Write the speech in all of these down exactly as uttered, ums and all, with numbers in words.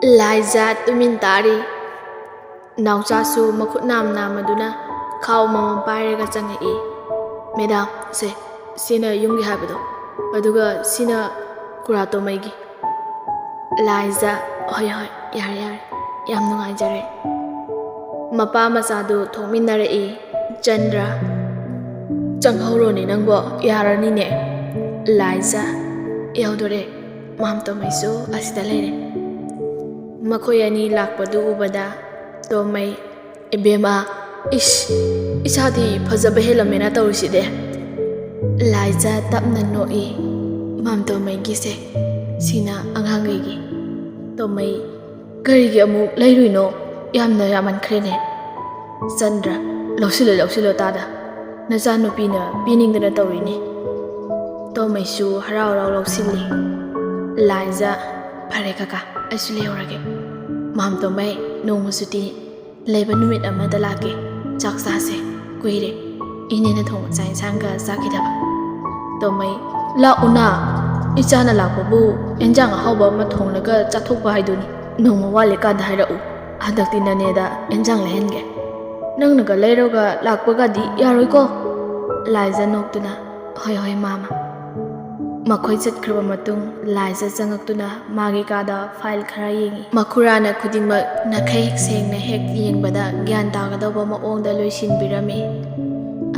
ꯂꯥꯏꯖꯥ ꯇꯨꯃꯤꯟ ꯇꯥꯔꯤ꯫ ꯅꯥꯎꯆꯥꯁꯨ ꯃꯈꯨꯠ ꯅꯥꯝ ꯅꯥꯝꯃꯗꯨꯅ ꯈꯥꯎ ꯑꯃꯃꯝ ꯄꯥꯏꯔꯒ ꯆꯪꯉꯛꯏ꯫ "ꯃꯦꯗꯥꯝ, ꯁꯦ, ꯁꯤꯅ ꯌꯨꯝꯒꯤ ꯍꯥꯏꯕꯗꯣ, ꯑꯗꯨꯒ ꯁꯤꯅ ꯀꯨꯔꯥꯇꯣꯃꯩꯒꯤ꯫" ꯂꯥꯏꯖꯥ, "ꯍꯣꯏ, ꯍꯣꯏ, ꯌꯥꯔꯦ, ꯌꯥꯔꯦ, ꯌꯥꯝ ꯅꯨꯡꯉꯥꯏꯖꯔꯦ꯫" ꯃꯄꯥ ꯃꯆꯥꯗꯨ ꯊꯣꯛꯃꯤꯟꯅꯔꯛꯏ꯫ ꯆꯟꯗ꯭ꯔ, "ꯆꯪꯍꯧꯔꯣꯅꯦ ꯅꯪꯕꯣ, ꯌꯥꯔꯅꯤꯅꯦ꯫" ꯂꯥꯏꯖꯥ, "ꯌꯧꯗꯣꯔꯦ, ꯃꯥꯝꯇꯣꯃꯩꯁꯨ ꯑꯁꯤꯗ ꯂꯩꯔꯦ꯫" ꯃꯈꯣꯏ ꯑꯅꯤ ꯂꯥꯛꯄꯗꯨ ꯎꯕꯗ ꯇꯣꯃꯩ, "ꯏꯕꯦꯝꯃ, ꯏꯁ, ꯏꯁꯥꯗꯤ ꯐꯖꯕ ꯍꯦꯜꯂꯝꯃꯦꯅ ꯇꯧꯔꯤꯁꯤꯗꯤ꯫" ꯂꯥꯏꯖꯥ ꯇꯞꯅ ꯅꯣꯛꯏ꯫ "ꯃꯥꯝꯇꯣꯃꯩꯒꯤꯁꯦ, ꯁꯤꯅ ꯑꯉꯥꯡꯈꯩꯒꯤ꯫" ꯇꯣꯃꯩ, "ꯀꯔꯤꯒꯤ ꯑꯃꯨꯛ ꯂꯩꯔꯨꯏꯅꯣ? ꯌꯥꯝꯅ ꯌꯥꯝꯃꯟꯈ꯭ꯔꯦꯅꯦ꯫" ꯆꯟꯗ꯭ꯔ, "ꯂꯧꯁꯤꯜꯂꯣ, ꯂꯧꯁꯤꯜꯂꯣ ꯇꯥꯗ, ꯅꯆꯥꯅꯨꯄꯤꯅ ꯄꯤꯅꯤꯡꯗꯅ ꯇꯧꯔꯤꯅꯤ꯫" ꯇꯣꯃꯩꯁꯨ ꯍꯔꯥꯎ ꯍꯔꯥꯎ ꯂꯧꯁꯤꯜꯂꯤ꯫ ꯂꯥꯏꯖꯥ, "ꯐꯔꯦ ꯀꯀꯥ, ꯑꯩꯁꯨ ꯂꯩꯍꯧꯔꯒꯦ꯫ ꯃꯥꯝꯇꯣꯃꯩ, ꯅꯣꯡꯃ ꯁꯨꯇꯤ ꯂꯩꯕ ꯅꯨꯃꯤꯠ ꯑꯃꯗ ꯂꯥꯛꯀꯦ, ꯆꯥꯛ ꯆꯥꯁꯦ꯫ ꯀꯨꯏꯔꯦ ꯏꯅꯦꯅ ꯊꯣꯡꯕ ꯆꯥꯛ ꯏꯟꯁꯥꯡꯒ ꯆꯥꯈꯤꯗꯕ꯫" ꯇꯣꯃꯩ, "ꯂꯥꯛꯎꯅ, ꯏꯆꯥꯅ ꯂꯥꯛꯄꯕꯨ ꯏꯟꯖꯥꯡ ꯑꯍꯥꯎꯕ ꯑꯃ ꯊꯣꯡꯂꯒ ꯆꯥꯊꯣꯛꯄ ꯍꯥꯏꯗꯨꯅꯤ꯫ ꯅꯣꯡꯃ ꯋꯥꯠꯂꯤꯀꯥꯟꯗ ꯍꯥꯏꯔꯛꯎ, ꯍꯟꯗꯛꯇꯤ ꯅꯅꯦꯗ ꯏꯟꯖꯥꯡ ꯂꯩꯍꯟꯒꯦ꯫ ꯅꯪꯅꯒ ꯂꯩꯔꯒ ꯂꯥꯛꯄꯒꯗꯤ ꯌꯥꯔꯣꯏꯀꯣ?" ꯂꯥꯏꯖꯥ ꯅꯣꯛꯇꯨꯅ, "ꯍꯣꯏ, ꯍꯣꯏ, ꯃꯥꯃ꯫" ꯃꯈꯣꯏ ꯆꯠꯈ꯭ꯔꯕ ꯃꯇꯨꯡ ꯂꯥꯏꯖꯥ ꯆꯪꯉꯛꯇꯨꯅ ꯃꯥꯒꯤ ꯀꯥꯗ ꯐꯥꯏꯜ ꯈꯔ ꯌꯦꯡꯉꯤ꯫ ꯃꯈꯨꯔꯥꯅ ꯈꯨꯗꯤꯡꯃꯛ ꯅꯥꯈꯩ ꯁꯦꯡꯅ ꯍꯦꯛ ꯌꯦꯡꯕꯗ ꯒ꯭ꯌꯥꯟ ꯇꯥꯒꯗꯧꯕ ꯃꯑꯣꯡꯗ ꯂꯣꯏꯁꯤꯟꯕꯤꯔꯝꯃꯤ꯫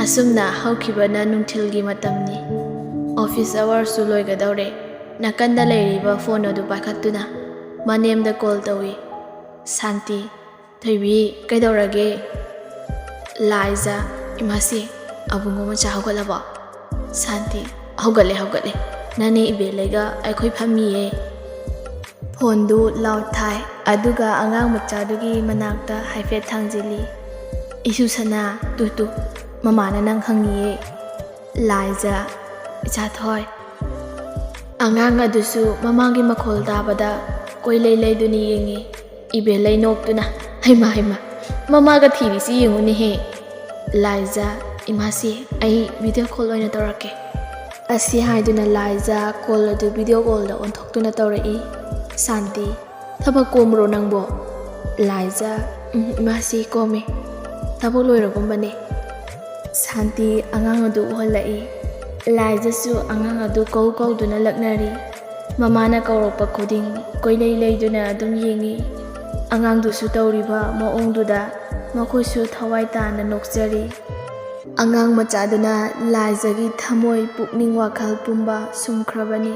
ꯑꯁꯨꯝꯅ ꯍꯧꯈꯤꯕꯅ ꯅꯨꯡꯊꯤꯜꯒꯤ ꯃꯇꯝꯅꯤ꯫ ꯑꯣꯐꯤꯁ ꯑꯋꯥꯔꯁꯨ ꯂꯣꯏꯒꯗꯧꯔꯦ꯫ ꯅꯥꯀꯟꯗ ꯂꯩꯔꯤꯕ ꯐꯣꯟ ꯑꯗꯨ ꯄꯥꯏꯈꯠꯇꯨꯅ ꯃꯅꯦꯝꯗ ꯀꯣꯜ ꯇꯧꯏ꯫ "ꯁꯥꯟꯇꯤ, ꯊꯣꯏꯕꯤ, ꯀꯩꯗꯧꯔꯒꯦ?" ꯂꯥꯏꯖꯥ, "ꯏꯃꯥꯁꯤ, ꯑꯕꯨꯡꯉꯣ ꯃꯆꯥ ꯍꯧꯒꯠꯂꯕꯣ?" ꯁꯥꯟꯇꯤ, "ꯍꯧꯒꯠꯂꯦ, ꯍꯧꯒꯠꯂꯦ꯫ ꯅꯅꯦ ꯏꯕꯦꯂꯩꯒ ꯑꯩꯈꯣꯏ ꯐꯝꯃꯤꯌꯦ꯫" ꯐꯣꯟꯗꯨ ꯂꯥꯎꯠ ꯊꯥꯏ, ꯑꯗꯨꯒ ꯑꯉꯥꯡ ꯃꯆꯥꯗꯨꯒꯤ ꯃꯅꯥꯛꯇ ꯍꯥꯏꯐꯦꯠ ꯊꯥꯡꯖꯤꯜꯂꯤ꯫ "ꯏꯁꯨ ꯁꯅꯥ, ꯇꯨ, ꯇꯨ, ꯃꯃꯥꯅ ꯅꯪ ꯍꯪꯉꯤꯌꯦ꯫" ꯂꯥꯏꯖꯥ, "ꯏꯆꯥꯊꯣꯏ꯫" ꯑꯉꯥꯡ ꯑꯗꯨꯁꯨ ꯃꯃꯥꯒꯤ ꯃꯈꯣꯜ ꯇꯥꯕꯗ ꯀꯣꯏꯂꯩ ꯂꯩꯗꯨꯅ ꯌꯦꯡꯉꯤ꯫ ꯏꯕꯦꯂꯩ ꯅꯣꯛꯇꯨꯅ, "ꯍꯩꯃꯥ, ꯍꯩꯃꯥ, ꯃꯃꯥꯒ ꯊꯤꯔꯤꯁꯤ ꯌꯦꯡꯉꯨꯅꯦꯍꯦ꯫" ꯂꯥꯏꯖꯥ, "ꯏꯃꯥꯁꯤ, ꯑꯩ ꯚꯤꯗꯤꯑꯣ ꯀꯣꯜ ꯑꯣꯏꯅ ꯇꯧꯔꯛꯀꯦ꯫" ꯑꯁꯤ ꯍꯥꯏꯗꯨꯅ ꯂꯥꯏꯖꯥ ꯀꯣꯜ ꯑꯗꯨ ꯚꯤꯗꯤꯑꯣ ꯀꯣꯜꯗ ꯑꯣꯟꯊꯣꯛꯇꯨꯅ ꯇꯧꯔꯛꯏ꯫ ꯁꯥꯟꯇꯤ, ꯊꯕꯛ ꯀꯣꯝꯕ꯭ꯔꯣ ꯅꯪꯕꯣ? ꯂꯥꯏꯖ, "ꯎꯝ, ꯏꯃꯥꯁꯤ ꯀꯣꯝꯃꯦ꯫ ꯊꯕꯛ ꯂꯣꯏꯔꯒꯨꯝꯕꯅꯦ꯫" ꯁꯥꯟꯇꯤ ꯑꯉꯥꯡ ꯑꯗꯨ ꯎꯍꯜꯂꯛꯏ꯫ ꯂꯥꯏꯖꯁꯨ ꯑꯉꯥꯡ ꯑꯗꯨ ꯀꯧ ꯀꯧꯗꯨꯅ ꯂꯛꯅꯔꯤ꯫ ꯃꯃꯥꯅ ꯀꯧꯔꯛꯄ ꯈꯨꯗꯤꯡ ꯀꯣꯏꯂꯩ ꯂꯩꯗꯨꯅ ꯑꯗꯨꯝ ꯌꯦꯡꯉꯤ꯫ ꯑꯉꯥꯡꯗꯨꯁꯨ ꯇꯧꯔꯤꯕ ꯃꯑꯣꯡꯗꯨꯗ ꯃꯈꯣꯏꯁꯨ ꯊꯋꯥꯏ ꯇꯥꯅ ꯅꯣꯛꯆꯔꯤ꯫ ꯑꯉꯥꯡ ꯃꯆꯥꯗꯨꯅ ꯂꯥꯏꯖꯒꯤ ꯊꯃꯣꯏ, ꯄꯨꯛꯅꯤꯡ, ꯋꯥꯈꯜ ꯄꯨꯝꯕ ꯁꯨꯝꯈ꯭ꯔꯕꯅꯤ꯫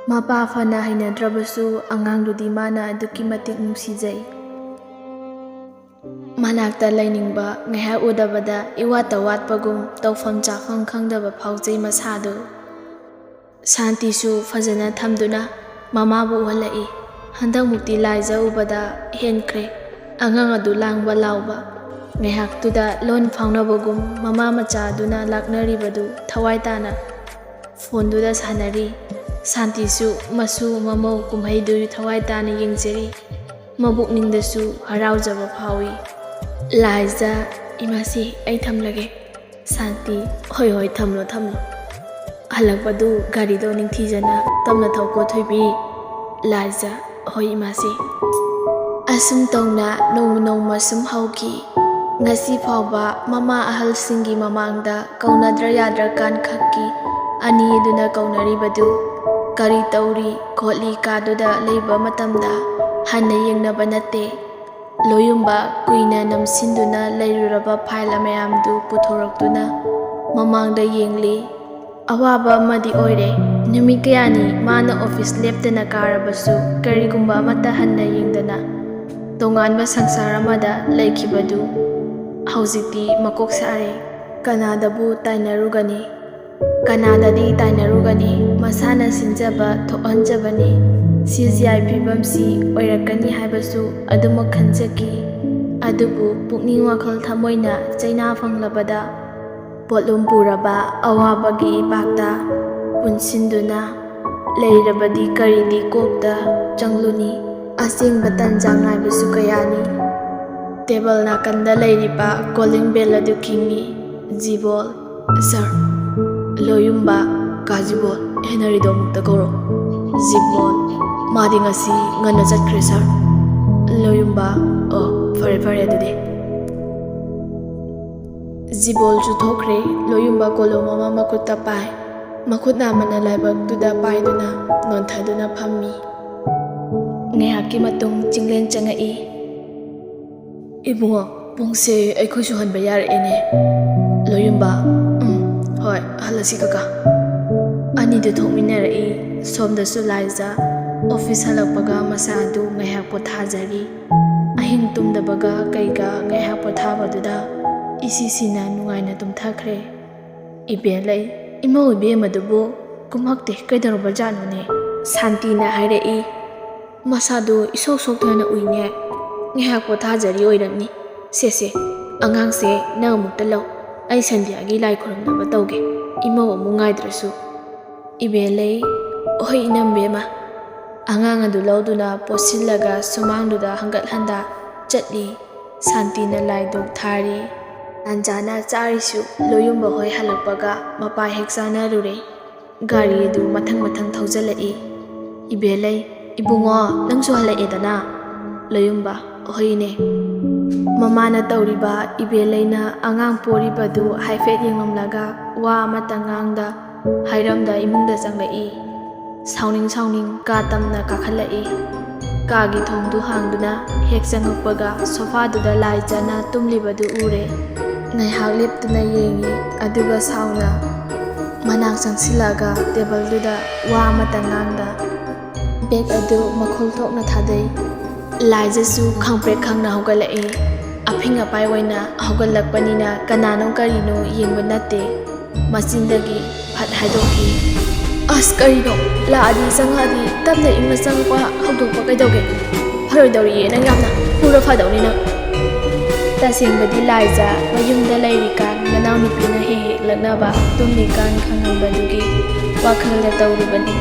ꯃꯄꯥ ꯐꯅ ꯍꯩꯅꯗ꯭ꯔꯕꯁꯨ ꯑꯉꯥꯡꯗꯨꯗꯤ ꯃꯥꯅ ꯑꯗꯨꯛꯀꯤ ꯃꯇꯤꯛ ꯅꯨꯡꯁꯤꯖꯩ꯫ ꯃꯅꯥꯛꯇ ꯂꯩꯅꯤꯡꯕ ꯉꯥꯏꯍꯥꯛ ꯎꯗꯕꯗ ꯏꯋꯥꯠꯇ ꯋꯥꯠꯄꯒꯨꯝ, ꯇꯧꯐꯝ ꯆꯥꯐꯝ ꯈꯪꯗꯕ ꯐꯥꯎꯖꯩ ꯃꯁꯥꯗꯨ꯫ ꯁꯥꯟꯇꯤꯁꯨ ꯐꯖꯅ ꯊꯝꯗꯨꯅ ꯃꯃꯥꯕꯨ ꯎꯍꯜꯂꯛꯏ꯫ ꯍꯟꯗꯛꯃꯨꯛꯇꯤ ꯂꯥꯏꯖ ꯎꯕꯗ ꯍꯦꯟꯈ꯭ꯔꯦ꯫ ꯑꯉꯥꯡ ꯑꯗꯨ ꯂꯥꯡꯕ ꯂꯥꯎꯕ꯫ ꯉꯥꯏꯍꯥꯛꯇꯨꯗ ꯂꯣꯟ ꯐꯥꯎꯅꯕꯒꯨꯝ ꯃꯃꯥ ꯃꯆꯥ ꯑꯗꯨꯅ ꯂꯥꯛꯅꯔꯤꯕꯗꯨ ꯊꯋꯥꯏ ꯇꯥꯅ ꯐꯣꯟꯗꯨꯗ ꯁꯥꯟꯅꯔꯤ꯫ ꯁꯥꯟꯇꯤꯁꯨ ꯃꯁꯨ ꯃꯃꯧ ꯀꯨꯝꯍꯩꯗꯨ ꯊꯋꯥꯏ ꯇꯥꯅ ꯌꯦꯡꯖꯔꯤ꯫ ꯃꯕꯨꯛꯅꯤꯡꯗꯁꯨ ꯍꯔꯥꯎꯖꯕ ꯐꯥꯎꯏ꯫ ꯂꯥꯏꯖ, "ꯏꯃꯥꯁꯤ, ꯑꯩ ꯊꯝꯂꯒꯦ꯫" ꯁꯥꯟꯇꯤ, "ꯍꯣꯏ, ꯍꯣꯏ, ꯊꯝꯂꯣ, ꯊꯝꯂꯣ꯫ ꯍꯜꯂꯛꯄꯗꯨ ꯒꯥꯔꯤꯗꯣ ꯅꯤꯡꯊꯤꯖꯅ ꯇꯞꯅ ꯊꯧꯀꯣ ꯊꯣꯏꯕꯤ꯫" ꯂꯥꯏꯖ, "ꯍꯣꯏ, ꯏꯃꯥꯁꯤ꯫" ꯑꯁꯨꯝ ꯇꯧꯅ ꯅꯣꯡꯃ ꯅꯣꯡꯃ ꯁꯨꯝ ꯍꯧꯈꯤ꯫ ꯉꯁꯤ ꯐꯥꯎꯕ ꯃꯃꯥ ꯑꯍꯜꯁꯤꯡꯒꯤ ꯃꯃꯥꯡꯗ ꯀꯧꯅꯗ꯭ꯔ ꯌꯥꯗ꯭ꯔ ꯀꯥꯟꯈꯛꯀꯤ ꯑꯅꯤ ꯑꯗꯨꯅ ꯀꯧꯅꯔꯤꯕꯗꯨ, ꯀꯔꯤ ꯇꯧꯔꯤ ꯈꯣꯠꯂꯤ ꯀꯥꯗꯨꯗ ꯂꯩꯕ ꯃꯇꯝꯗ ꯍꯟꯅ ꯌꯦꯡꯅꯕ ꯅꯠꯇꯦ꯫ ꯂꯣꯌꯨꯝꯕ ꯀꯨꯏꯅ ꯅꯝꯁꯤꯟꯗꯨꯅ ꯂꯩꯔꯨꯔꯕ ꯐꯥꯏꯜ ꯃꯌꯥꯝꯗꯨ ꯄꯨꯊꯣꯔꯛꯇꯨꯅ ꯃꯃꯥꯡꯗ ꯌꯦꯡꯂꯤ꯫ ꯑꯋꯥꯕ ꯑꯃꯗꯤ ꯑꯣꯏꯔꯦ꯫ ꯅꯨꯃꯤꯠ ꯀꯌꯥꯅꯤ ꯃꯥꯅ ꯑꯣꯐꯤꯁ ꯂꯦꯞꯇꯅ ꯀꯥꯔꯕꯁꯨ ꯀꯔꯤꯒꯨꯝꯕ ꯑꯃꯠꯇ ꯍꯟꯅ ꯌꯦꯡꯗꯅ ꯇꯣꯉꯥꯟꯕ ꯁꯪꯁꯥꯔ ꯑꯃꯗ ꯂꯩꯈꯤꯕꯗꯨ ꯍꯧꯖꯤꯛꯇꯤ ꯃꯀꯣꯛ ꯁꯥꯔꯦ꯫ ꯀꯅꯥꯗꯕꯨ ꯇꯥꯏꯅꯔꯨꯒꯅꯤ? ꯀꯅꯥꯗꯗꯤ ꯇꯥꯏꯅꯔꯨꯒꯅꯤ? ꯃꯁꯥꯅ ꯁꯤꯟꯖꯕ ꯊꯣꯛꯍꯟꯖꯕꯅꯤ꯫ ꯁꯤꯖꯤꯑꯥꯏ ꯐꯤꯕꯝꯁꯤ ꯑꯣꯏꯔꯛꯀꯅꯤ ꯍꯥꯏꯕꯁꯨ ꯑꯗꯨꯃꯛ ꯈꯟꯖꯈꯤ꯫ ꯑꯗꯨꯕꯨ ꯄꯨꯛꯅꯤꯡ ꯋꯥꯈꯜ ꯊꯃꯣꯏꯅ ꯆꯩꯅꯥ ꯐꯪꯂꯕꯗ ꯄꯣꯠꯂꯨꯝ ꯄꯨꯔꯕ ꯑꯋꯥꯕꯒꯤ ꯏꯄꯥꯛꯇ ꯄꯨꯟꯁꯤꯟꯗꯨꯅ ꯂꯩꯔꯕꯗꯤ ꯀꯔꯤꯗꯤ ꯀꯣꯛꯇ ꯆꯪꯂꯨꯅꯤ? ꯑꯁꯦꯡꯕ ꯇꯟꯖꯥ ꯉꯥꯏꯕꯁꯨ ꯀꯌꯥꯅꯤ꯫ ꯇꯦꯕꯜ ꯅꯥꯀꯟꯗ ꯂꯩꯔꯤꯕ ꯀꯣꯂꯤꯡ ꯕꯦꯜ ꯑꯗꯨ ꯈꯤꯡꯏ꯫ ꯖꯤꯕꯣꯜ꯫ "ꯁꯥꯔ꯫" "ꯂꯣꯌꯨꯝꯕ꯫" "ꯀꯥ ꯖꯤꯕꯣꯜ, ꯍꯦꯅꯔꯤꯗꯣ ꯑꯃꯨꯛꯇ ꯀꯧꯔꯣ꯫" ꯖꯤꯕꯣꯜ꯫ ꯃꯥꯗꯤ ꯉꯁꯤ ꯉꯟꯅ ꯆꯠꯈ꯭ꯔꯦ, ꯁꯥꯔ꯫ ꯂꯣꯌꯨꯝꯕ, ꯑꯣ, ꯐꯔꯦ, ꯐꯔꯦ ꯑꯗꯨꯗꯤ꯫ ꯖꯤꯕꯣꯜꯁꯨ ꯊꯣꯛꯈ꯭ꯔꯦ꯫ ꯂꯣꯌꯨꯝꯕ ꯀꯣꯂꯣꯝ ꯑꯃ ꯃꯈꯨꯠꯇ ꯄꯥꯏ꯫ ꯃꯈꯨꯠ ꯅꯥꯝꯃꯅ ꯂꯥꯏꯕꯛꯇꯨꯗ ꯄꯥꯏꯗꯨꯅ ꯅꯣꯟꯊꯗꯨꯅ ꯐꯝꯃꯤ꯫ ꯉꯥꯏꯍꯥꯛꯀꯤ ꯃꯇꯨꯡ ꯆꯤꯡꯂꯦꯟ ꯆꯪꯉꯛꯏ꯫ "ꯏꯕꯨꯡꯉꯣ, ꯄꯨꯡꯁꯦ ꯑꯩꯈꯣꯏꯁꯨ ꯍꯟꯕ ꯌꯥꯔꯛꯑꯦꯅꯦ꯫" ꯂꯣꯌꯨꯝꯕ, "ꯎꯝ, ꯍꯣꯏ, ꯍꯜꯂꯁꯤ ꯀꯀꯥ꯫" ꯑꯅꯤꯗꯨ ꯊꯣꯛꯃꯤꯟꯅꯔꯛꯏ꯫ ꯁꯣꯝꯗꯁꯨ ꯂꯥꯏꯖ ꯑꯣꯐꯤꯁ ꯍꯜꯂꯛꯄꯒ ꯃꯁꯥ ꯑꯗꯨ ꯉꯥꯏꯍꯥꯛ ꯄꯣꯊꯥꯖꯔꯤ꯫ ꯑꯍꯤꯡ ꯇꯨꯝꯗꯕꯒ ꯀꯩꯒ ꯉꯥꯏꯍꯥꯛ ꯄꯣꯊꯥꯕꯗꯨꯗ ꯏꯁꯤꯁꯤꯅ ꯅꯨꯡꯉꯥꯏꯅ ꯇꯨꯝꯊꯈ꯭ꯔꯦ꯫ "ꯏꯕꯦꯟꯂꯩ, ꯏꯃꯧ ꯏꯕꯦꯝꯃꯗꯨꯕꯨ ꯀꯨꯝꯃꯛꯇꯦ, ꯀꯩꯗꯧꯔꯕꯖꯥꯠꯅꯣꯅꯦ?" ꯁꯥꯟꯇꯤꯅ ꯍꯥꯏꯔꯛꯏ꯫ "ꯃꯁꯥꯗꯨ ꯏꯁꯣꯛ ꯁꯣꯛꯊꯅ ꯎꯏꯅꯦ꯫ ꯉꯥꯏꯍꯥꯛ ꯄꯣꯊꯥꯖꯔꯤ ꯑꯣꯏꯔꯝꯅꯤ꯫ ꯁꯦ, ꯁꯦ, ꯑꯉꯥꯡꯁꯦ ꯅꯪ ꯑꯃꯨꯛꯇ ꯂꯧ꯫ ꯑꯩ ꯁꯟꯙ꯭ꯌꯥꯒꯤ ꯂꯥꯏ ꯈꯨꯔꯨꯝꯅꯕ ꯇꯧꯒꯦ, ꯏꯃꯧ ꯑꯃꯨꯛ ꯉꯥꯏꯗ꯭ꯔꯁꯨ꯫" ꯏꯕꯦꯟꯂꯩ, "ꯍꯣꯏ ꯏꯅꯝꯕꯦꯝꯃ꯫" ꯑꯉꯥꯡ ꯑꯗꯨ ꯂꯧꯗꯨꯅ ꯄꯣꯠꯁꯤꯜꯂꯒ ꯁꯨꯃꯥꯡꯗꯨꯗ ꯍꯪꯒꯠ ꯍꯟꯗ ꯆꯠꯂꯤ꯫ ꯁꯥꯟꯇꯤꯅ ꯂꯥꯏ ꯙꯨꯛ ꯊꯥꯔꯤ꯫ ꯇꯥꯟꯖꯥꯅ ꯆꯥꯔꯤꯁꯨ ꯂꯣꯌꯨꯝꯕ ꯍꯣꯏ ꯍꯜꯂꯛꯄꯒ ꯃꯄꯥ ꯍꯦꯛ ꯆꯥꯅꯔꯨꯔꯦ꯫ ꯒꯥꯔꯤ ꯑꯗꯨ ꯃꯊꯪ ꯃꯊꯪ ꯊꯧꯖꯤꯜꯂꯛꯏ꯫ "ꯏꯕꯦꯟꯂꯩ, ꯏꯕꯨꯡꯉꯣ, ꯅꯪꯁꯨ ꯍꯜꯂꯛꯑꯦꯗꯅ?" ꯂꯣꯌꯨꯝꯕ, "ꯍꯣꯏꯅꯦ꯫" ꯃꯃꯥꯅ ꯇꯧꯔꯤꯕ ꯏꯕꯦꯟꯂꯩꯅ ꯑꯉꯥꯡ ꯄꯣꯔꯤꯕꯗꯨ ꯍꯥꯏꯐꯦꯠ ꯌꯦꯡꯂꯝꯂꯒ ꯋꯥ ꯑꯃꯠꯇ ꯉꯥꯡꯗ ꯍꯥꯏꯔꯝꯗ ꯏꯃꯨꯡꯗ ꯆꯪꯂꯛꯏ꯫ ꯁꯥꯎꯅꯤꯡ ꯁꯥꯎꯅꯤꯡ ꯀꯥ ꯇꯝꯅ ꯀꯥꯈꯠꯂꯛꯏ꯫ ꯀꯥꯒꯤ ꯊꯣꯡꯗꯨ ꯍꯥꯡꯗꯨꯅ ꯍꯦꯛ ꯆꯪꯉꯛꯄꯒ ꯁꯣꯐꯥꯗꯨꯗ ꯂꯥꯏꯖꯅ ꯇꯨꯝꯂꯤꯕꯗꯨ ꯎꯔꯦ꯫ ꯉꯥꯏꯍꯥꯛ ꯂꯦꯞꯇꯨꯅ ꯌꯦꯡꯉꯤ, ꯑꯗꯨꯒ ꯁꯥꯎꯅ ꯃꯅꯥꯛ ꯆꯪꯁꯤꯜꯂꯒ ꯇꯦꯕꯜꯗꯨꯗ ꯋꯥ ꯑꯃꯠꯇ ꯉꯥꯡꯗ ꯕꯦꯒ ꯑꯗꯨ ꯃꯈꯨꯜ ꯊꯣꯛꯅ ꯊꯥꯗꯩ꯫ ꯂꯥꯏꯖꯁꯨ ꯈꯪꯄ꯭ꯔꯦꯛ ꯈꯪꯅ ꯍꯧꯒꯠꯂꯛꯏ꯫ ꯑꯐꯤꯡ ꯑꯄꯥꯏ ꯑꯣꯏꯅ ꯍꯧꯒꯠꯂꯛꯄꯅꯤꯅ ꯀꯅꯥꯅꯣ ꯀꯔꯤꯅꯣ ꯌꯦꯡꯕ ꯅꯠꯇꯦ꯫ ꯃꯆꯤꯟꯗꯒꯤ ꯐꯠ ꯍꯥꯏꯗꯣꯛꯈꯤ, "ꯑꯁ, ꯀꯔꯤꯅꯣ? ꯂꯥꯛꯑꯗꯤ ꯆꯪꯉꯛꯑꯗꯤ ꯇꯞꯅ ꯏꯪꯅ ꯆꯪꯉꯛꯄ ꯍꯧꯗꯣꯛꯄ ꯀꯩꯗꯧꯒꯦ? ꯐꯔꯣꯏꯗꯧꯔꯤꯌꯦ ꯅꯪ ꯌꯥꯝꯅ꯫ ꯐꯨꯔ ꯐꯗꯧꯅꯤ ꯅꯪ꯫" ꯇꯁꯦꯡꯕꯗꯤ ꯂꯥꯏꯖ ꯃꯌꯨꯝꯗ ꯂꯩꯔꯤꯀꯥꯟ ꯃꯅꯥꯎꯅꯨꯄꯤꯅ ꯍꯦꯛ ꯍꯦꯛ ꯂꯛꯅꯕ ꯇꯨꯝꯃꯤꯀꯥꯟ ꯈꯪꯍꯟꯕꯗꯨꯒꯤ ꯋꯥꯈꯜꯗ ꯇꯧꯔꯤꯕꯅꯤ꯫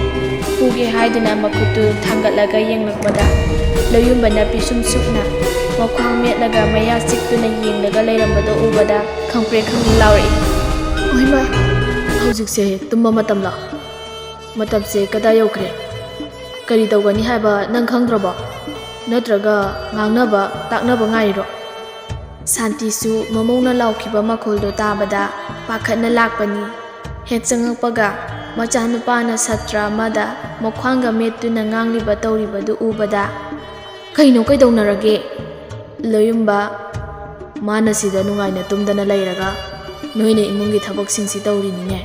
ꯐꯨꯒꯦ ꯍꯥꯏꯗꯨꯅ ꯃꯈꯨꯠꯇꯨ ꯊꯥꯡꯒꯠꯂꯒ ꯌꯦꯡꯂꯛꯄꯗ ꯂꯣꯌꯨꯝꯕꯅ ꯄꯤꯁꯨꯝ ꯁꯨꯞꯅ ꯃꯈ꯭ꯋꯥꯡ ꯃꯦꯠꯂꯒ ꯃꯌꯥ ꯆꯤꯛꯇꯨꯅ ꯌꯦꯡꯂꯒ ꯂꯩꯔꯝꯕꯗꯨ ꯎꯕꯗ ꯈꯪꯄ꯭ꯔꯦꯛ ꯈꯪꯄ꯭ꯔꯦꯛ ꯂꯥꯎꯔꯛꯏ꯫ "ꯍꯣꯏꯃꯥ, ꯍꯧꯖꯤꯛꯁꯦ ꯇꯨꯝꯕ ꯃꯇꯝꯂꯣ? ꯃꯇꯝꯁꯦ ꯀꯗꯥꯏ ꯌꯧꯈ꯭ꯔꯦ?" ꯀꯔꯤ ꯇꯧꯒꯅꯤ ꯍꯥꯏꯕ ꯅꯪ ꯈꯪꯗ꯭ꯔꯕꯣ? ꯅꯠꯇ꯭ꯔꯒ ꯉꯥꯡꯅꯕ ꯇꯥꯛꯅꯕ ꯉꯥꯏꯔꯤꯔꯣ? ꯁꯥꯟꯇꯤꯁꯨ ꯃꯃꯧꯅ ꯂꯥꯎꯈꯤꯕ ꯃꯈꯣꯜꯗꯣ ꯇꯥꯕꯗ ꯄꯥꯈꯠꯅ ꯂꯥꯛꯄꯅꯤ꯫ ꯍꯦꯛ ꯆꯪꯉꯛꯄꯒ ꯃꯆꯥꯅꯨꯄꯥꯅ ꯁꯥꯇ꯭ꯔ ꯑꯃꯗ ꯃꯈ꯭ꯋꯥꯡꯒ ꯃꯦꯠꯇꯨꯅ ꯉꯥꯡꯂꯤꯕ ꯇꯧꯔꯤꯕꯗꯨ ꯎꯕꯗ, "ꯀꯩꯅꯣ, ꯀꯩꯗꯧꯅꯔꯒꯦ?" "ꯂꯣꯌꯨꯝꯕ, ꯃꯥꯅ ꯁꯤꯗ ꯅꯨꯡꯉꯥꯏꯅ ꯇꯨꯝꯗꯅ ꯂꯩꯔꯒ ꯅꯣꯏꯅ ꯏꯃꯨꯡꯒꯤ ꯊꯕꯛꯁꯤꯡꯁꯤ ꯇꯧꯔꯤꯅꯤꯅꯦ꯫"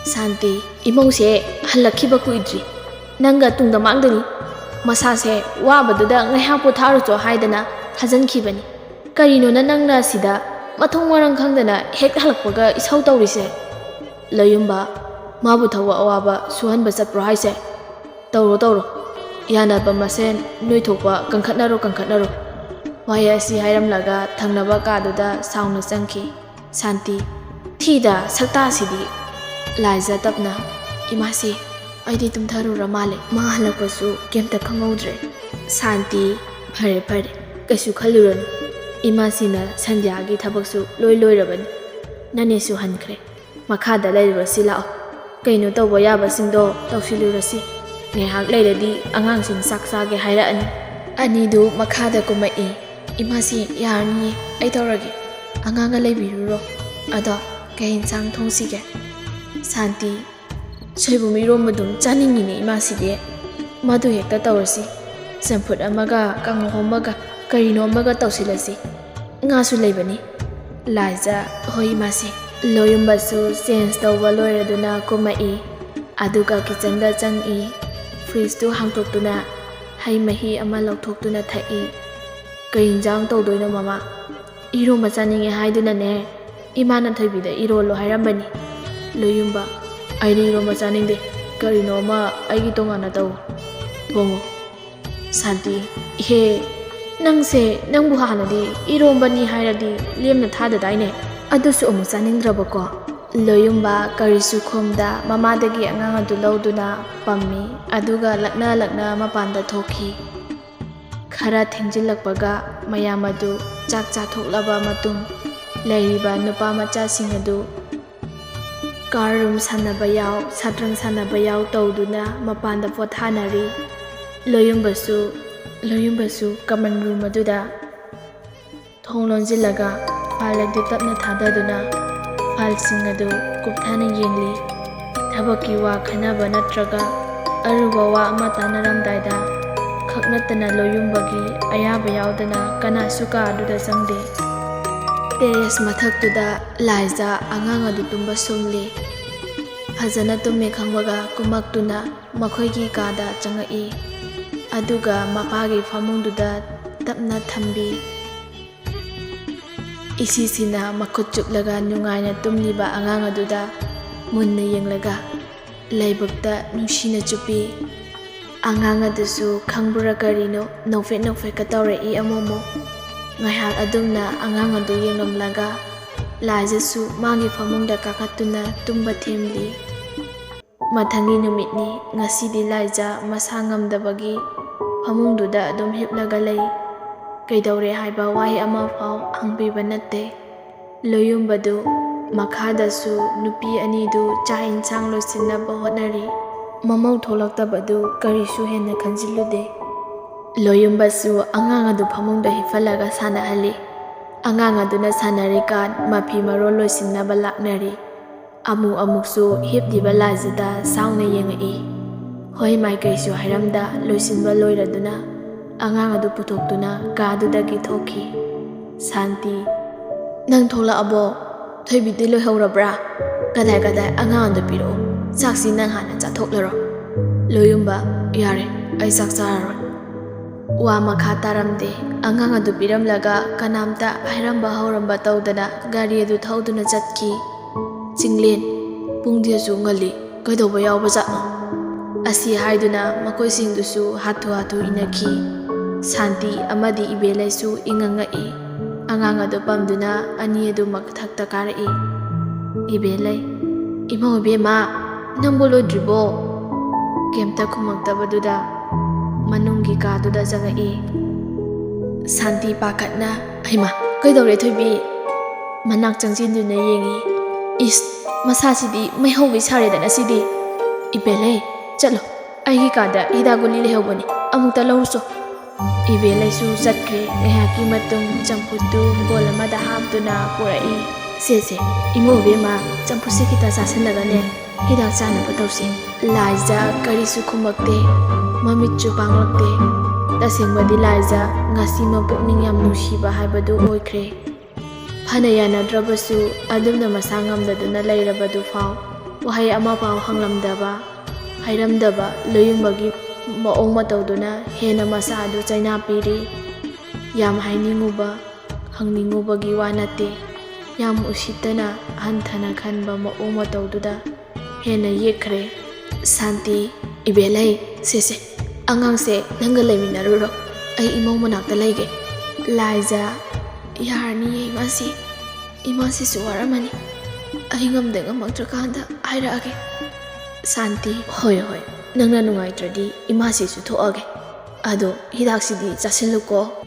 ꯁꯥꯟꯇꯤ, "ꯏꯃꯧꯁꯦ ꯍꯜꯂꯛꯈꯤꯕ ꯀꯨꯏꯗ꯭ꯔꯤ꯫ ꯅꯪꯒ ꯇꯨꯡꯗ ꯃꯥꯡꯗꯅꯤ꯫ ꯃꯁꯥꯁꯦ ꯋꯥꯕꯗꯨꯗ ꯉꯥꯏꯍꯥꯛ ꯄꯣꯊꯥꯔꯨꯆꯣ ꯍꯥꯏꯗꯅ ꯊꯥꯖꯤꯟꯈꯤꯕꯅꯤ꯫ ꯀꯔꯤꯅꯣꯅ ꯅꯪꯅ ꯁꯤꯗ ꯃꯊꯣꯡ ꯃꯔꯝ ꯈꯪꯗꯅ ꯍꯦꯛ ꯍꯜꯂꯛꯄꯒ ꯏꯁꯧ ꯇꯧꯔꯤꯁꯦ?" "ꯂꯣꯌꯨꯝꯕ, ꯃꯥꯕꯨ ꯊꯕꯛ ꯑꯋꯥꯕ ꯁꯨꯍꯟꯕ ꯆꯠꯄ꯭ꯔꯣ ꯍꯥꯏꯁꯦ? ꯇꯧꯔꯣ, ꯇꯧꯔꯣ꯫ ꯌꯥꯅꯕ ꯃꯁꯦꯟ ꯅꯣꯏ ꯊꯣꯛꯄ ꯀꯟꯈꯠꯅꯔꯣ, ꯀꯟꯈꯠꯅꯔꯣ꯫" ꯋꯥꯍꯩ ꯑꯁꯤ ꯍꯥꯏꯔꯝꯂꯒ ꯊꯪꯅꯕ ꯀꯥꯗꯨꯗ ꯁꯥꯎꯅ ꯆꯪꯈꯤ꯫ ꯁꯥꯟꯇꯤ, "ꯊꯤꯗ ꯁꯛꯇꯥꯁꯤꯗꯤ!" ꯂꯥꯏꯖ ꯇꯞꯅ, "ꯏꯃꯥꯁꯤ, ꯑꯩꯗꯤ ꯇꯨꯝꯊꯔꯨꯔ ꯃꯥꯜꯂꯦ꯫ ꯃꯥ ꯍꯜꯂꯛꯄꯁꯨ ꯀꯩꯝꯇ ꯈꯪꯍꯧꯗ꯭ꯔꯦ꯫" ꯁꯥꯟꯇꯤ, "ꯐꯔꯦ, ꯐꯔꯦ, ꯀꯩꯁꯨ ꯈꯜꯂꯨꯔꯅꯨ꯫ ꯏꯃꯥꯁꯤꯅ ꯁꯟꯙ꯭ꯌꯥꯒꯤ ꯊꯕꯛꯁꯨ ꯂꯣꯏ ꯂꯣꯏꯔꯕꯅꯤ꯫ ꯅꯅꯦꯁꯨ ꯍꯟꯈ꯭ꯔꯦ꯫ ꯃꯈꯥꯗ ꯂꯩꯔꯨꯔꯁꯤ ꯂꯥꯛꯑꯣ꯫ ꯀꯩꯅꯣ ꯇꯧꯕ ꯌꯥꯕꯁꯤꯡꯗꯣ ꯇꯧꯁꯤꯜꯂꯨꯔꯁꯤ꯫ ꯉꯥꯏꯍꯥꯛ ꯂꯩꯔꯗꯤ ꯑꯉꯥꯡꯁꯤꯡ ꯆꯥꯛ ꯆꯥꯒꯦ ꯍꯥꯏꯔꯛꯑꯅꯤ꯫" ꯑꯅꯤꯗꯨ ꯃꯈꯥꯗ ꯀꯨꯝꯃꯛꯏ꯫ "ꯏꯃꯥꯁꯤ, ꯌꯥꯔꯅꯤꯌꯦ, ꯑꯩ ꯇꯧꯔꯒꯦ꯫ ꯑꯉꯥꯡꯒ ꯂꯩꯕꯤꯔꯨꯔꯣ꯫ ꯑꯗꯣ ꯀꯩ ꯌꯦꯟꯁꯥꯡ ꯊꯣꯡꯁꯤꯒꯦ?" ꯁꯥꯟꯇꯤ, "ꯁꯣꯏꯕꯨꯝ ꯏꯔꯣꯝꯕꯗꯨꯝ ꯆꯥꯅꯤꯡꯉꯤꯅꯦ ꯏꯃꯥꯁꯤꯗꯤ꯫ ꯃꯗꯨ ꯍꯦꯛꯇ ꯇꯧꯔꯁꯤ꯫ ꯆꯝꯐꯨꯠ ꯑꯃꯒ ꯀꯥꯡꯍꯧ ꯑꯃꯒ ꯀꯔꯤꯅꯣ ꯑꯃꯒ ꯇꯧꯁꯤꯜꯂꯁꯤ꯫ ꯉꯥꯁꯨ ꯂꯩꯕꯅꯤ꯫" ꯂꯥꯏꯖ, "ꯍꯣꯏ ꯏꯃꯥꯁꯤ꯫" ꯂꯣꯌꯨꯝꯕꯁꯨ ꯆꯦꯟꯖ ꯇꯧꯕ ꯂꯣꯏꯔꯗꯨꯅ ꯀꯨꯝꯃꯛꯏ꯫ ꯑꯗꯨꯒ ꯀꯤꯆꯟꯗ ꯆꯪꯉꯛꯏ꯫ ꯐ꯭ꯔꯤꯖꯇꯨ ꯍꯥꯡꯇꯣꯛꯇꯨꯅ ꯍꯩ ꯃꯍꯤ ꯑꯃ ꯂꯧꯊꯣꯛꯇꯨꯅ ꯊꯛꯏ꯫ "ꯀꯩ ꯏꯟꯖꯥꯡ ꯇꯧꯗꯣꯏꯅꯣ ꯃꯃꯥ?" "ꯏꯔꯣꯝꯕ ꯆꯥꯅꯤꯡꯉꯦ ꯍꯥꯏꯗꯨꯅꯅꯦ, ꯏꯃꯥꯅ ꯊꯣꯏꯕꯤꯗ ꯏꯔꯣꯜꯂꯣ ꯍꯥꯏꯔꯝꯕꯅꯤ꯫" ꯂꯣꯌꯨꯝꯕ, "ꯑꯩꯗꯤ ꯏꯔꯣꯝꯕ ꯆꯥꯅꯤꯡꯗꯦ꯫ ꯀꯔꯤꯅꯣ ꯑꯃ ꯑꯩꯒꯤ ꯇꯣꯉꯥꯟꯅ ꯇꯧ, ꯊꯣꯡꯉꯣ꯫" ꯁꯥꯟꯇꯤ, "ꯏꯍꯦ, ꯅꯪꯁꯦ, ꯅꯪꯕꯨ ꯍꯥꯟꯅꯗꯤ ꯏꯔꯣꯝꯕꯅꯤ ꯍꯥꯏꯔꯗꯤ ꯂꯦꯝꯅ ꯊꯥꯗꯗꯥꯏꯅꯦ? ꯑꯗꯨꯁꯨ ꯑꯃꯨꯛ ꯆꯥꯅꯤꯡꯗ꯭ꯔꯕꯀꯣ?" ꯂꯣꯌꯨꯝꯕ ꯀꯔꯤꯁꯨ ꯈꯨꯝꯗ ꯃꯃꯥꯗꯒꯤ ꯑꯉꯥꯡ ꯑꯗꯨ ꯂꯧꯗꯨꯅ ꯄꯝꯃꯤ, ꯑꯗꯨꯒ ꯂꯛꯅ ꯂꯛꯅ ꯃꯄꯥꯟꯗ ꯊꯣꯛꯈꯤ꯫ ꯈꯔ ꯊꯦꯡꯖꯤꯜꯂꯛꯄꯒ ꯃꯌꯥꯝ ꯑꯗꯨ ꯆꯥꯛ ꯆꯥꯊꯣꯛꯂꯕ ꯃꯇꯨꯡ, ꯂꯩꯔꯤꯕ ꯅꯨꯄꯥ ꯃꯆꯥꯁꯤꯡ ꯑꯗꯨ ꯀꯥꯔ ꯔꯨꯝ ꯁꯥꯟꯅꯕ ꯌꯥꯎ, ꯁꯠꯇ꯭ꯔꯪ ꯁꯥꯟꯅꯕ ꯌꯥꯎ ꯇꯧꯗꯨꯅ ꯃꯄꯥꯟꯗ ꯄꯣꯊꯥꯅꯔꯤ꯫ ꯂꯣꯌꯨꯝꯕꯁꯨ, ꯂꯣꯌꯨꯝꯕꯁꯨ ꯀꯃꯟ ꯔꯨꯝ ꯑꯗꯨꯗ ꯊꯣꯡ ꯂꯣꯟꯁꯤꯜꯂꯒ ꯐꯥꯏꯜ ꯑꯗꯨ ꯇꯞꯅ ꯊꯥꯗꯗꯨꯅ ꯐꯥꯏꯜꯁꯤꯡ ꯑꯗꯨ ꯀꯨꯞꯊꯅ ꯌꯦꯡꯂꯤ꯫ ꯊꯕꯛꯀꯤ ꯋꯥ ꯈꯟꯅꯕ ꯅꯠꯇ꯭ꯔꯒ ꯑꯔꯨꯕ ꯋꯥ ꯑꯃ ꯇꯥꯟꯅꯔꯝꯗꯥꯏꯗ ꯈꯛ ꯅꯠꯇꯅ ꯂꯣꯌꯨꯝꯕꯒꯤ ꯑꯌꯥꯕ ꯌꯥꯎꯗꯅ ꯀꯅꯥꯁꯨ ꯀꯥ ꯑꯗꯨꯗ ꯆꯪꯗꯦ꯫ ꯇꯦꯔꯦꯁ ꯃꯊꯛꯇꯨꯗ ꯂꯥꯏꯖꯥ ꯑꯉꯥꯡ ꯑꯗꯨ ꯇꯨꯝꯕ ꯁꯨꯝꯂꯤ꯫ ꯐꯖꯅ ꯇꯨꯝꯃꯦ ꯈꯪꯕꯒ ꯀꯨꯝꯃꯛꯇꯨꯅ ꯃꯈꯣꯏꯒꯤ ꯀꯥꯗ ꯆꯪꯉꯛꯏ꯫ ꯑꯗꯨꯒ ꯃꯄꯥꯒꯤ ꯐꯃꯨꯡꯗꯨꯗ ꯇꯞꯅ ꯊꯝꯕꯤ꯫ ꯏꯁꯤꯁꯤꯅ ꯃꯈꯨꯠ ꯆꯨꯞꯂꯒ ꯅꯨꯡꯉꯥꯏꯅ ꯇꯨꯝꯂꯤꯕ ꯑꯉꯥꯡ ꯑꯗꯨꯗ ꯃꯨꯟꯅ ꯌꯦꯡꯂꯒ ꯂꯥꯏꯕꯛꯇ ꯅꯨꯡꯁꯤꯅ ꯆꯨꯞꯄꯤ꯫ ꯑꯉꯥꯡ ꯑꯗꯨꯁꯨ ꯈꯪꯕ꯭ꯔꯥ ꯀꯔꯤꯅꯣ ꯅꯣꯛꯐꯦꯠ ꯅꯣꯛꯐꯦꯠꯀ ꯇꯧꯔꯛꯏ ꯑꯃꯨꯛꯃꯨꯛ꯫ ꯉꯥꯏꯍꯥꯛ ꯑꯗꯨꯝꯅ ꯑꯉꯥꯡ ꯑꯗꯨ ꯌꯦꯡꯂꯝꯂꯒ ꯂꯥꯏꯖꯥꯁꯨ ꯃꯥꯒꯤ ꯐꯃꯨꯡꯗ ꯀꯥꯈꯠꯇꯨꯅ ꯇꯨꯝꯕ ꯊꯦꯝꯂꯤ꯫ ꯃꯊꯪꯒꯤ ꯅꯨꯃꯤꯠꯅꯤ꯫ ꯉꯁꯤꯗꯤ ꯂꯥꯏꯖꯥ ꯃꯁꯥ ꯉꯝꯗꯕꯒꯤ ꯐꯃꯨꯡꯗꯨꯗ ꯑꯗꯨꯝ ꯍꯤꯞꯂꯒ ꯂꯩ꯫ ꯀꯩꯗꯧꯔꯦ ꯍꯥꯏꯕ ꯋꯥꯍꯩ ꯑꯃꯐꯥꯎ ꯍꯪꯕꯤꯕ ꯅꯠꯇꯦ꯫ ꯂꯣꯌꯨꯝꯕꯗꯨ ꯃꯈꯥꯗꯁꯨ ꯅꯨꯄꯤ ꯑꯅꯤꯗꯨ ꯆꯥꯛ ꯏꯟꯁꯥꯡ ꯂꯣꯏꯁꯤꯟꯅꯕ ꯍꯣꯠꯅꯔꯤ꯫ ꯃꯃꯧ ꯊꯣꯛꯂꯛꯇꯕꯗꯨ ꯀꯔꯤꯁꯨ ꯍꯦꯟꯅ ꯈꯟꯖꯤꯜꯂꯨꯗꯦ꯫ ꯂꯣꯌꯨꯝꯕꯁꯨ ꯑꯉꯥꯡ ꯑꯗꯨ ꯐꯃꯨꯡꯗ ꯍꯤꯞꯍꯜꯂꯒ ꯁꯥꯟꯅꯍꯜꯂꯤ꯫ ꯑꯉꯥꯡ ꯑꯗꯨꯅ ꯁꯥꯟꯅꯔꯤꯀꯥꯟ ꯃꯐꯤ ꯃꯔꯣꯜ ꯂꯣꯏꯁꯤꯟꯅꯕ ꯂꯥꯛꯅꯔꯤ꯫ ꯑꯃꯨꯛ ꯑꯃꯨꯛꯁꯨ ꯍꯤꯞꯂꯤꯕ ꯂꯥꯏꯖꯥꯗ ꯁꯥꯎꯅ ꯌꯦꯡꯉꯛꯏ꯫ ꯍꯣꯏ ꯃꯥꯏꯀꯩꯁꯨ ꯍꯥꯏꯔꯝꯗ ꯂꯣꯏꯁꯤꯟꯕ ꯂꯣꯏꯔꯗꯨꯅ ꯑꯉꯥꯡ ꯑꯗꯨ ꯄꯨꯊꯣꯛꯇꯨꯅ ꯀꯥꯗꯨꯗꯒꯤ ꯊꯣꯛꯈꯤ꯫ ꯁꯥꯟꯇꯤ, "ꯅꯪ ꯊꯣꯛꯂꯛꯑꯕꯣ? ꯊꯣꯏꯕꯤꯗꯤ ꯂꯣꯏꯍꯧꯔꯕ꯭ꯔꯥ? ꯀꯗꯥꯏ ꯀꯗꯥꯏ? ꯑꯉꯥꯡ ꯑꯗꯨ ꯄꯤꯔꯛꯑꯣ꯫ ꯆꯥꯛꯁꯤ ꯅꯪ ꯍꯥꯟꯅ ꯆꯥꯊꯣꯛꯂꯔꯣ꯫" ꯂꯣꯌꯨꯝꯕ, "ꯌꯥꯔꯦ, ꯑꯩ ꯆꯥꯛ ꯆꯥꯔꯔꯣꯏ꯫" ꯋꯥ ꯃꯈꯥ ꯇꯥꯔꯝꯗꯦ꯫ ꯑꯉꯥꯡ ꯑꯗꯨ ꯄꯤꯔꯝꯂꯒ ꯀꯅꯥꯝꯇ ꯍꯥꯏꯔꯝꯕ ꯍꯧꯔꯝꯕ ꯇꯧꯗꯅ ꯒꯥꯔꯤ ꯑꯗꯨ ꯊꯧꯗꯨꯅ ꯆꯠꯈꯤ꯫ "ꯆꯤꯡꯂꯦꯟ, ꯄꯨꯡꯗꯤ ꯑꯁꯨꯛ ꯉꯜꯂꯤ, ꯀꯩꯗꯧꯕ ꯌꯥꯎꯕꯖꯥꯠꯅꯣ?" ꯑꯁꯤ ꯍꯥꯏꯗꯨꯅ ꯃꯈꯣꯏꯁꯤꯡꯗꯨꯁꯨ ꯍꯥꯊꯨ ꯍꯥꯊꯨ ꯏꯟꯅꯈꯤ꯫ ꯁꯥꯟꯇꯤ ꯑꯃꯗꯤ ꯏꯕꯦꯂꯩꯁꯨ ꯏꯉꯛ ꯉꯛꯏ꯫ ꯑꯉꯥꯡ ꯑꯗꯨ ꯄꯝꯗꯨꯅ ꯑꯅꯤ ꯑꯗꯨ ꯃꯊꯛꯇ ꯀꯥꯔꯛꯏ꯫ ꯏꯕꯦꯂꯩ, "ꯏꯃꯧ ꯏꯕꯦꯝꯃ, ꯅꯪꯕꯨ ꯂꯣꯏꯗ꯭ꯔꯤꯕꯣ?" ꯀꯩꯝꯇ ꯈꯨꯝꯃꯛꯇꯕꯗꯨꯗ ꯃꯅꯨꯡꯒꯤ ꯀꯥꯗꯨꯗ ꯆꯪꯉꯛꯏ꯫ ꯁꯥꯟꯇꯤ ꯄꯥꯈꯠꯅ, "ꯍꯩꯃꯥ, ꯀꯩꯗꯧꯔꯦ ꯊꯣꯏꯕꯤ?" ꯃꯅꯥꯛ ꯆꯪꯁꯤꯟꯗꯨꯅ ꯌꯦꯡꯉꯤ꯫ "ꯏꯁ, ꯃꯁꯥꯁꯤꯗꯤ ꯃꯩ ꯍꯧꯒꯩ ꯁꯥꯔꯦꯗꯅ ꯁꯤꯗꯤ꯫ "ꯏꯕꯦꯜꯂꯩ, ꯆꯠꯂꯣ, ꯑꯩꯒꯤ ꯀꯥꯗ ꯍꯤꯗꯥꯛ ꯒꯨꯂꯤ ꯂꯩꯍꯧꯕꯅꯤ, ꯑꯃꯨꯛꯇ ꯂꯧꯔꯨꯆꯣ꯫" ꯏꯕꯦꯜꯂꯩꯁꯨ ꯆꯠꯈ꯭ꯔꯦ꯫ ꯉꯥꯏꯍꯥꯛꯀꯤ ꯃꯇꯨꯡ ꯆꯝꯐꯨꯠꯇꯨ ꯕꯣꯜ ꯑꯃꯗ ꯍꯥꯞꯇꯨꯅ ꯄꯨꯔꯛꯏ꯫ "ꯁꯦ, ꯁꯦ, ꯏꯃꯧ ꯏꯕꯦꯝꯃ, ꯆꯝꯐꯨꯠꯁꯦ ꯈꯤꯇ ꯆꯥꯁꯤꯜꯂꯒꯅꯦ ꯍꯤꯗꯥꯛ ꯆꯥꯅꯕ ꯇꯧꯁꯤ꯫" ꯂꯥꯏꯖ ꯀꯔꯤꯁꯨ ꯈꯨꯝꯃꯛꯇꯦ, ꯃꯃꯤꯠꯁꯨ ꯄꯥꯡꯂꯛꯇꯦ꯫ ꯇꯁꯦꯡꯕꯗꯤ ꯂꯥꯏꯖ ꯉꯁꯤꯃꯛ ꯄꯨꯛꯅꯤꯡ ꯌꯥꯝ ꯅꯨꯡꯁꯤꯕ ꯍꯥꯏꯕꯗꯨ ꯑꯣꯏꯈ꯭ꯔꯦ꯫ ꯐꯅ ꯌꯥꯅꯗ꯭ꯔꯕꯁꯨ ꯑꯗꯨꯝꯅ ꯃꯁꯥ ꯉꯝꯗꯗꯨꯅ ꯂꯩꯔꯕꯗꯨ ꯐꯥꯎ ꯋꯥꯍꯩ ꯑꯃ ꯐꯥꯎ ꯍꯪꯂꯝꯗꯕ, ꯍꯥꯏꯔꯝꯗꯕ ꯂꯣꯌꯨꯝꯕꯒꯤ ꯃꯑꯣꯡ ꯃꯇꯧꯗꯨꯅ ꯍꯦꯟꯅ ꯃꯁꯥ ꯑꯗꯨ ꯆꯩꯅꯥ ꯄꯤꯔꯤ꯫ ꯌꯥꯝ ꯍꯥꯏꯅꯤꯡꯉꯨꯕ, ꯍꯪꯅꯤꯡꯉꯨꯕꯒꯤ ꯋꯥ ꯅꯠꯇꯦ꯫ ꯌꯥꯝ ꯎꯁꯤꯠꯇꯅ ꯍꯟꯊꯅ ꯈꯟꯕ ꯃꯑꯣꯡ ꯃꯇꯧꯗꯨꯗ ꯍꯦꯟꯅ ꯌꯦꯛꯈ꯭ꯔꯦ꯫ "ꯁꯥꯟꯇꯤ, ꯏꯕꯦꯜꯂꯩ, ꯁꯦ, ꯁꯦ, ꯑꯉꯥꯡꯁꯦ ꯅꯪꯒ ꯂꯩꯃꯤꯟꯅꯔꯨꯔꯣ꯫ ꯑꯩ ꯏꯃꯧ ꯃꯅꯥꯛꯇ ꯂꯩꯒꯦ꯫" ꯂꯥꯏꯖ, "ꯌꯥꯔꯅꯤꯌꯦ ꯏꯃꯥꯁꯤ꯫ ꯏꯃꯥꯁꯤꯁꯨ ꯋꯥꯔꯝꯃꯅꯤ꯫ ꯑꯩ ꯉꯝꯗ ꯉꯝꯃꯛꯇ꯭ꯔꯀꯥꯟꯗ ꯍꯥꯏꯔꯛꯑꯒꯦ꯫" ꯁꯥꯟꯇꯤ, "ꯍꯣꯏ, ꯍꯣꯏ, ꯅꯪꯅ ꯅꯨꯡꯉꯥꯏꯇ꯭ꯔꯗꯤ ꯏꯃꯥꯁꯤꯁꯨ ꯊꯣꯛꯑꯒꯦ꯫ ꯑꯗꯣ ꯍꯤꯗꯥꯛꯁꯤꯗꯤ ꯆꯥꯁꯤꯜꯂꯨꯀꯣ꯫